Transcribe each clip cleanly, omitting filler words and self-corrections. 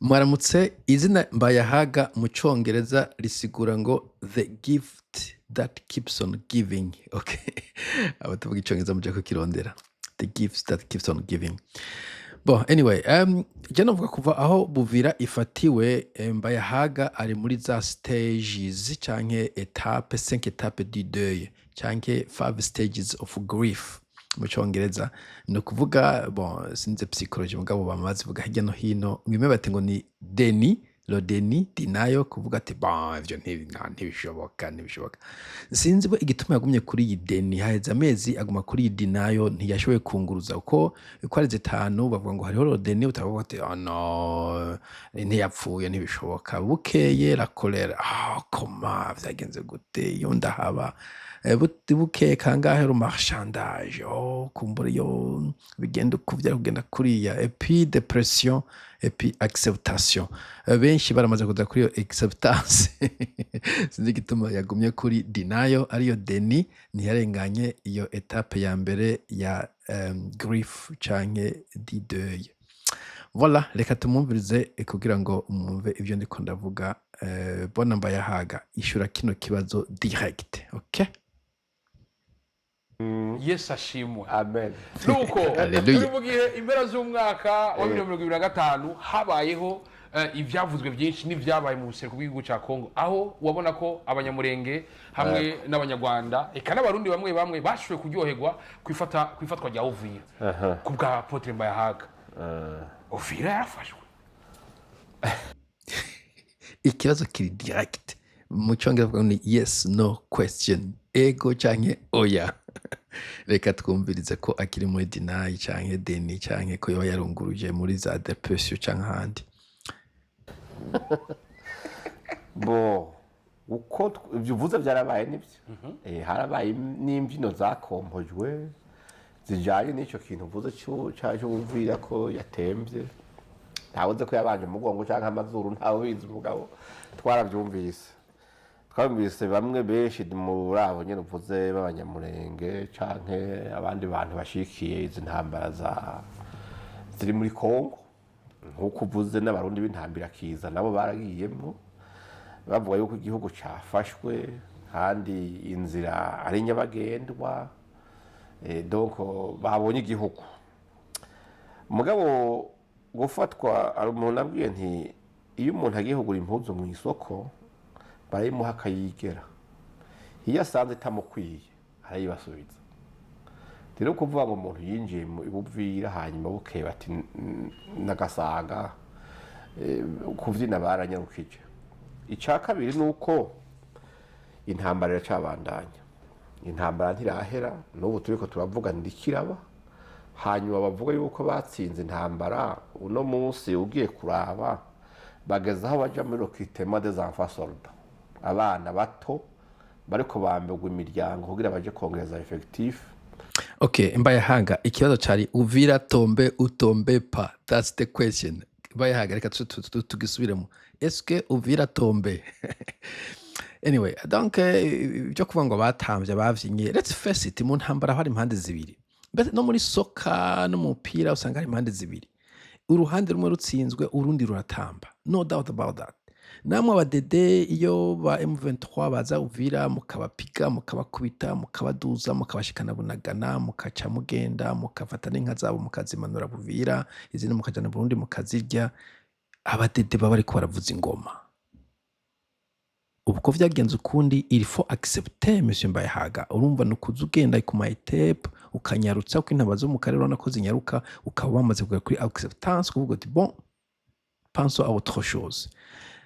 Mwaramutse. Izina Mbayahaga mu Congereza risigura ngo "the gift that keeps on giving". Okay, abatavuga Icongereza muje kukirondera, "the gift that keeps on giving". Bon, anyway, je novuga kuva aho Buvira ifatiwe, Mbayahaga ari muri za stages canke étape, cinq étapes du deuil canke five stages of grief mu Congereza. Ni ukuvuga, bon, sinzi psychology, mugabo bama bazivuga hirya no hino. Bimwe bati ngo ni déni, le déni, denial, kuvuga ati: "Bon, ivyo ntibishoboka, ntibishoboka." Sinzi we igituma yagumye kuri iyi déni. Haheze amezi aguma kuri iyi denial, ntiyashoboye kunguruza uko ari zitanu. Bavuga ngo hariho le déni, utavuga ati: "Oh no, ntiyapfuye, ntibishoboka." Bukeye la colère: "Ah, comment vyagenze gute iyo ndahaba?" Bukeye kangahe, le marchandage: "Oh, kumbura iyo bigenda uku vyari kugenda kuriya." Et puis dépression, et puis acceptation. Benshi baramaze kuza kuri iyo acceptance. Sinzi igituma yagumye kuri denial, ariyo déni. Ntiyarenganye iyo étape ya mbere ya grief canke du deuil. Voilà, reka tumwumvirize kugira ngo mwumve ivyo ndiko ndavuga. Bona Mbayahaga, ishura kino kibazo direct, okay? Yesu ashimwe. Amen. Nuko Haleluya. turi mu gihe impera z'umwaka wa 2025 habayeho ivyavuzwe byinshi n'ivyabaye mu buseruko bw'igihugu ca Kongo, aho wabona ko Abanyamurenge hamwe n'Abanyarwanda, eka n'Abarundi bamwe bamwe, bashoboye kuryoherwa kwifatwa rya Uvira. Ku bwa Apôtre Mbayahaga, Uvira yarafashwe? Ikibazo kiri direct. Mu Cyongereza bavuga ngo ni yes no question, ego canke oya. Reka twumvirize ko akiri muri deny canke déni, canke ko yoba yarunguruje muri za dépression canke ahandi. Bo uko ibyo uvuze byarabaye nibyo. Harabaye n'imbyino zakompojwe zijyanye n'icyo kintu uvuze cy'Uvira ko yatemvye. Ntawe uzi ko yabanje umugongo cyangwa amazuru, ntawe ubizi. Umugabo twarabyumvise, twumvise bamwe benshi muri abo nyine uvuze b'Abanyamurenge canke abandi bantu bashikiye izi ntambara za ziri muri Kongo, nk'uko uvuze, n'Abarundi b'intambirakiza nabo baragiyemo, bavuga yuko igihugu cyafashwe kandi inzira ari nyabagendwa. Donc babonye igihugu. Mugabo gufatwa, hari umuntu abwiye nti: "Iyo umuntu agiye kugura impuzu mu isoko, barayimuha akayigera, iyo asanze itamukwiye arayibasubiza." Rero kuvuga ngo umuntu yinjiye mu Buvira, hanyuma bukeye bati n'agasaga, kuvyina baranyarukije. Icya kabiri ni uko intambara iracabandanya, intambara ntirahera, n'ubu turiko turavuga ndikiraba. Hanyuma bavuga yuko batsinze intambara, uno munsi ugiye kuraba bageze aho baja muri recrutement des enfants soldats, abana bato bariko bambegwa imiryango kugira baje kongereza effectif. Okay, Mbayahaga, ikibazo cari "Uvira tombe ou tombe pas". That's the question. Mbayahaga, reka tugisubiremo: est-ce que Uvira tombe? Anyway, donc ibyo kuvuga ngo batamvye, bavyinye, let's face it, mu ntambara hari impande zibiri. Mbese no muri soka no mu mupira usanga hari impande zibiri. Uruhande rumwe rutsinzwe, urundi ruratamba, no doubt about that. Namwe abadede, iyo ba M23 baza Uvira, mukabapiga, mukabakubita, mukabaduza, mukabashikana Bunagana, mukaca mugenda mukafata n'inka zabo, mukazimanura Buvira, izindi mukajana Burundi mukazirya, abadede baba bariko baravuza ingoma. Ubu ko vyagenze ukundi, il faut accepter, monsieur Mbayahaga. Urumva ni ukuza ugenda ku ma étapes, ukanyarutsa uko intambara zo mu karere urabona ko zinyaruka, ukaba wamaze kugera kuri acceptance, kuvuga uti: "Bon, pensons à autre chose."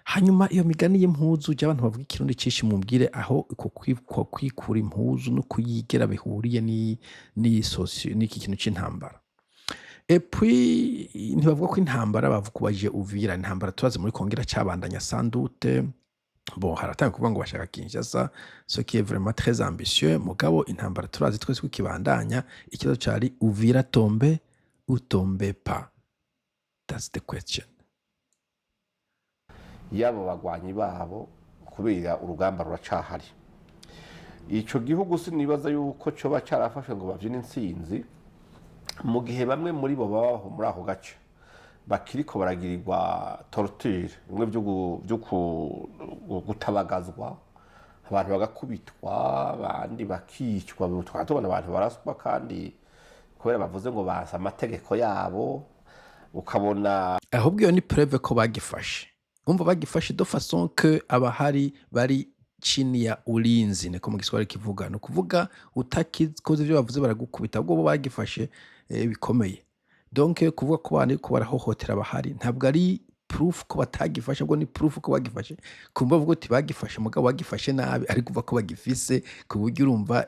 Hanyuma iyo migani y'impuzu, jya abantu bavuga Ikirundi cishi mumbwire aho uko kwikura impuzu no kuyigera bihuriye n'iki kintu c'intambara. Et puis ntibavuga ko intambara, bavukubajije Uvira. Intambara turazi muri Kongo iracabandanya, sans doute. Bon, haratanga kuvuga ngo bashaka Kinshasa, ce qui est vraiment très ambitieux. Mugabo intambara turazi twese ko ikibandanya. Ikibazo cari "Uvira tombe ou tombe pas". That's the question. Y'abo bagwanyi babo, kubera urugamba ruracahari. Ico gihugu sinibaza yuko coba carafashwe ngo bavyine intsinzi, mu gihe bamwe muri bo babaho muri ako gace. Bakiriko baragirirwa torture, bimwe vyo gutabagazwa, abantu bagakubitwa, abandi bakicwa. Tukaba tubona abantu baraswa kandi kubera bavuze ngo bazi amategeko yabo, ukabona. Ahubwo iyo ni preuve ko bagifashe. Umva, bagifashe de façon que abahari bari chini ya ulinzi, niko mu Giswahili kivuga. Ni ukuvuga utakikoze ivyo bavuze baragukubita. Ahubwo bo bagifashe bikomeye. Donc kuvuga ko bariko barahohotera abahari ntabwo ari proof ko batagifashe, ahubwo ni proof ko bagifashe. Kumva bavuga uti bagifashe mugabo bagifashe nabi, ariko uva ko bagifise ku buryo urumva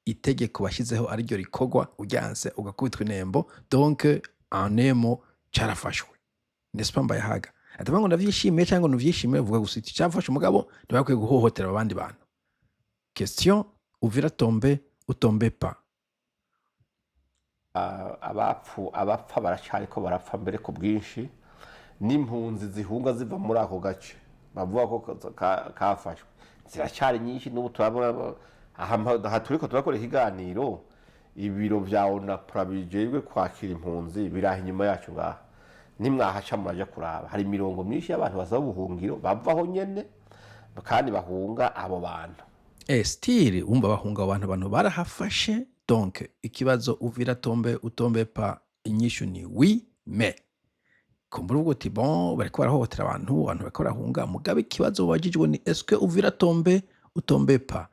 itegeko bashyizeho ariryo rikorwa, uryanse ugakubitwa inembo. Donc en un mot, carafashwe, n'est-ce pas, Mbayahaga? Atavuga ngo ndavyishimiye cyangwa ngo ntuvyishimiye, uvuga gusa uti cyafashe, umugabo ntibakwiye guhohotera abandi bantu. Question: Uvira tombe ou tombe pas? Abapfa baracariko barapfa mbere ku bwinshi, n'impunzi zihunga ziva muri ako gace bavuga ko kafashwe ziracyari nyinshi. N'ubu turabona aha turiko turakora ikiganiro, ibiro vya ONAPRA bijejwe kwakira impunzi biraha inyuma yacu ngaha. Nimwahaca muraja kuraba, hari imirongo myinshi y'abantu basaba ubuhungiro bavaho nyene kandi bahunga abo bantu. Still wumva bahunga abo bantu, abantu barahafashe. Donc ikibazo Uvira tombe ou tombe pas, inyishu ni oui, mais kumbura uvuga uti bon, bariko barahohotera abantu, abantu bariko barahunga. Mugabe ikibazo wabajijwe ni: est-ce que Uvira tombe ou tombe pas?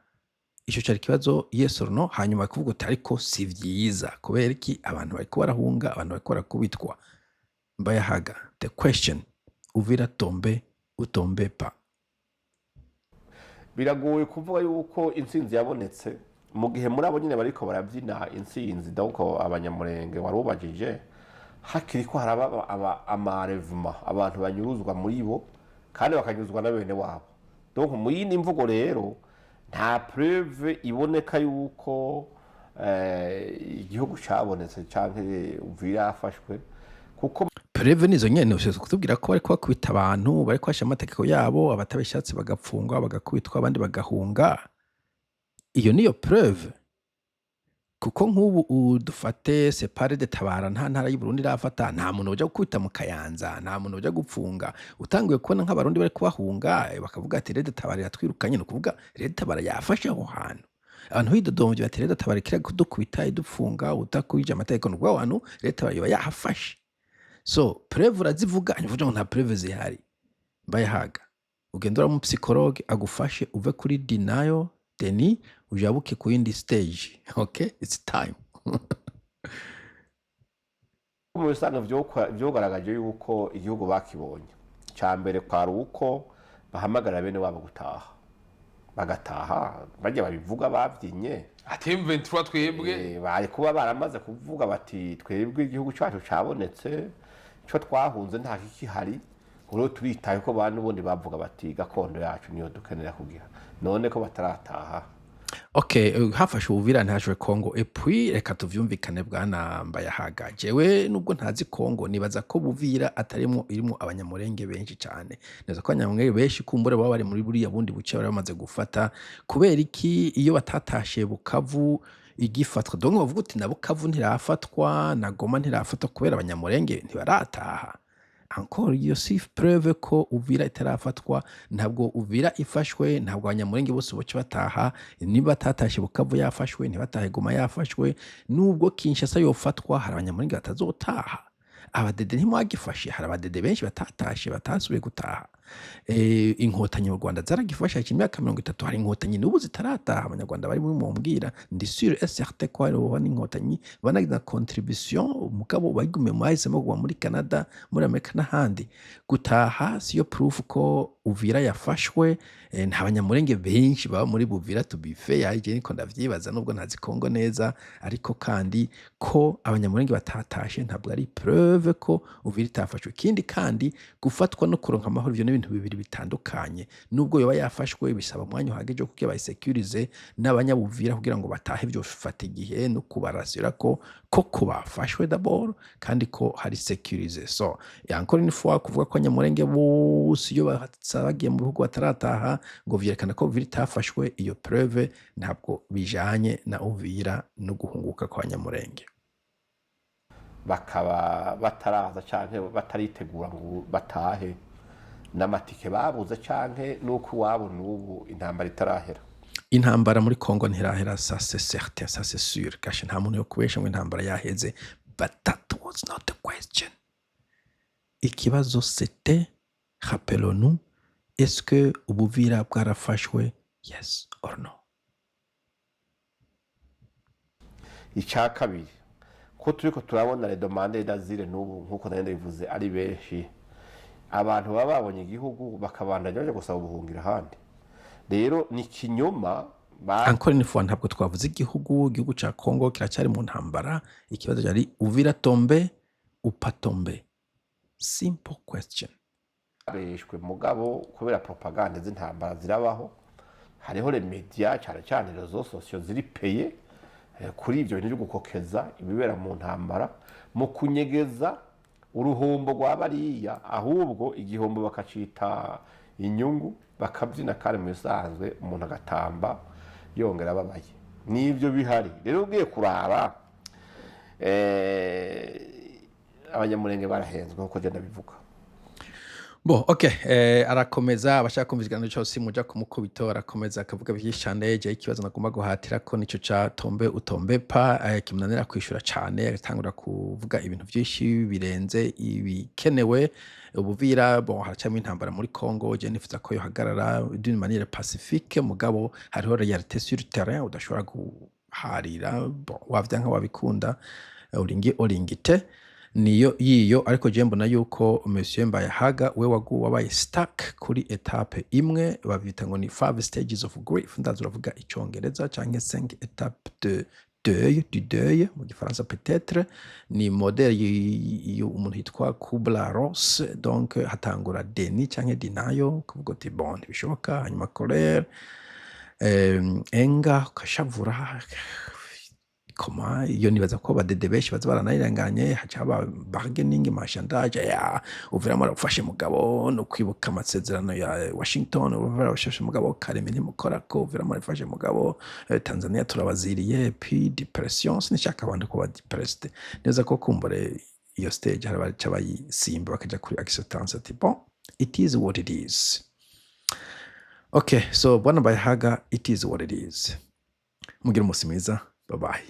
Ico cari ikibazo, yes or no. Hanyuma kuvuga uti ariko si vyiza, kubera iki? Abantu bariko barahunga, abantu bariko barakubitwa. Mbayahaga, the question: Uvira tombe ou tombe pas? Biragoye kuvuga yuko intsinzi yabonetse mu gihe muri abo nyine bariko barabyina intsinzi, donc Abanyamurenge wari ubajije, hakiri ko haraba ama enlèvements, abantu banyuruzwa muri bo kandi bakanyuzwa na bene wabo. Donc mu yindi mvugo rero, nta preuve iboneka yuko igihugu cabonetse canke Uvira yafashwe, kuko Preuve nizo nyene ushobora kutubwira ko bariko bakubita abantu, bariko bashyira amategeko yabo, abatabishatse bagapfungwa, bagakubitwa, abandi bagahunga. Iyo niyo preuve. Kuko nk'ubu dufate separe de Tabara, nta ntara y'u Burundi irafata, nta muntu uja gukubita mu Kayanza, nta muntu uja gupfunga. Utanguye kubona nk'Abarundi bari kubahunga, bakavuga ati RED Tabara iratwirukanye, ni ukuvuga RED Tabara yafashe aho hantu. Abantu bidodomvye bati RED Tabara ikira kudukubita, idupfunga, udakwije amategeko, ni ukuvuga aho hantu RED Tabara yoba yahafashe. So preuve urazivuga, hanyuma uvuga ngo nta preuve zihari. Mbayahaga, ugenda ura mu psychologue agufashe uve kuri denial, déni, ujabuke ku yindi stage. Okay, it's time. Mu bisanzwe vyogaragaje yuko igihugu bakibonye, cya mbere kwari uko bahamagara bene wabo gutaha, bagataha bajya babivuga babyinye. Ati M23 twebwe. Bari kuba baramaze kuvuga bati twebwe igihugu cyacu cabonetse, ico twahunze nta kikihari, ubu turitaye ko ba n'ubundi bavuga bati gakondo yacu niyo dukenera kugira, none ko batarataha? Okay, hafashe Uvira, ntihashwe Kongo. Et puis reka tuvyumvikane, bwana Mbayahaga, jewe nubwo ntazi Kongo, nibaza ko Buvira atarimo irimo Abanyamurenge benshi cyane. Nibaza ko Abanyamurenge benshi kumbure baba bari muri buriya bundi buce bari bamaze gufata. Kubera iki iyo batatashe Bukavu igifatwa? Donc bavuga uti na Bukavu ntirafatwa, na Goma ntirafatwa, kubera Abanyamurenge ntibarataha. Encore iyo si preuve ko Uvira itarafatwa. Ntabwo Uvira ifashwe, ntabwo Abanyamurenge bose boca bataha. Niba batatashe Bukavu yafashwe, ntibatahe Goma yafashwe. Nubwo Kinshasa yofatwa, hari Abanyamurenge batazotaha. Abadede ntimwagifashe, hari Abadede benshi batatashe, batasubiye gutaha. Inkotanyi mu Rwanda zaragifashe hakiri imyaka 30, hari Inkotanyi n'ubu zitarataha. Abanyarwanda bari muri mumbwira, ndi sûr et certain ko hariho n'Inkotanyi banagize contribution, mugabo bagumye bahisemo kuguma muri Canada, muri Amerika n'ahandi. Gutaha siyo proof ko Uvira yafashwe. Nta Banyamurenge benshi baba muri Buvira, to be fair, je niko ndavyibaza nubwo ntazi Kongo neza. Ariko kandi ko Abanyamurenge batatashe ntabwo ari preuve ko Uvira itafashwe. Ikindi kandi, gufatwa no kuronka amahoro, ivyo ni ibintu bibiri bitandukanye. Nubwo yoba yafashwe, bisaba umwanya uhagije wo kugira bayisekurize n'Abanyabuvira kugira ngo batahe, vyofata igihe no kubarasira ko koko bafashwe d'abord kandi ko hari sécurisé. So encore une fois, kuvuga ko Abanyamurenge bose iyo bagiye mu bihugu batarataha ngo vyerekana ko Uvira itafashwe, iyo preuve ntabwo bijanye na Uvira no guhunguka kw'Abanyamurenge. Bakaba bataraza canke bataritegura ngo batahe n'amatike babuze, canke n'uko iwabo n'ubu intambara itarahera. Intambara muri Congo ntirahera, ça c'est certain, ça c'est sûr. Kashe nta muntu yo kubesha ngo intambara yaheze, but that was not the question. Ikibazo c'était, rappelons-nous, est-ce que Ubuvira bwarafashwe, yes or no? Icya kabiri, ko turiko turabona les demandeurs d'asile n'ubu, nk'uko nari ndabivuze, ari benshi, abantu baba babonye igihugu bakabandanya baje gusaba ubuhungiro ahandi. Rero ni ikinyoma ba Encore une fois, ntabwo twavuze igihugu. Igihugu ca Congo kiracyari mu ntambara. Ikibazo cyari Uvira tombe ou pas tombe, simple question. Beshwe mugabo kubera propagande z'intambara zirabaho, hariho les médias, cyane cyane réseaux sociaux ziri payés kuri ibyo bintu byo gukokeza ibibera mu ntambara, mu kunyegeza uruhombo rwa bariya, ahubwo igihombo bakacita inyungu, bakabyina. Kandi mu bisanzwe umuntu agatamba yongera ababaye. N'ibyo bihari rero, ugiye kuraba, Abanyamurenge barahenzwe nk'uko genda bivuga. Bon, ok, arakomeza. Abashaka kumva ikiganiro cyose muja kumukubito, arakomeza akavuga byinshi cyane. Je ikibazo nagomba guhatira ko nico ca tombe ou tombe pas, kimunanira kwishura cyane, agatangura kuvuga ibintu byinshi birenze ibikenewe. Ubuvira, bon, haracyarimo intambara muri Congo. Je nifuza ko yohagarara d'une manière pacifique, mugabo hariho réalité sur le terrain udashobora guharira. Bon, wavyanka wabikunda, uringi oringite niyo yiyo. Ariko je mbona yuko Monsieur Mbayahaga we wabaye stuck kuri étape imwe babita ngo ni five stages of grief. Ndazi uravuga Icongereza, canke cinq étapes de deuil, du deuil mu Gifaransa peut-être. Ni modèle umuntu yitwa Kubler-Ross. Donc hatangura déni canke denial, kuvuga uti bon, ntibishoboka, hanyuma colère, anger, ukashavura koma iyo nibaza ko badede benshi baza baranayirenganye, haca haba bargaining, marchandage ya Uviramo arafashe mugabo no kwibuka amasezerano ya Washington, Uvira arafashe mugabo Kareme ntimukorako, Uviramo arafashe mugabo Tanzania turabaziriye, puis dépression. Sinishaka abantu kuba depressed neza ko kumbure iyo stage hari abaca bayisimba bakaja kuri acceptance, ati bon, it is what it is. Okay, so bwana Bayahaga, it is what it is. Mugira umunsi mwiza, bye bye.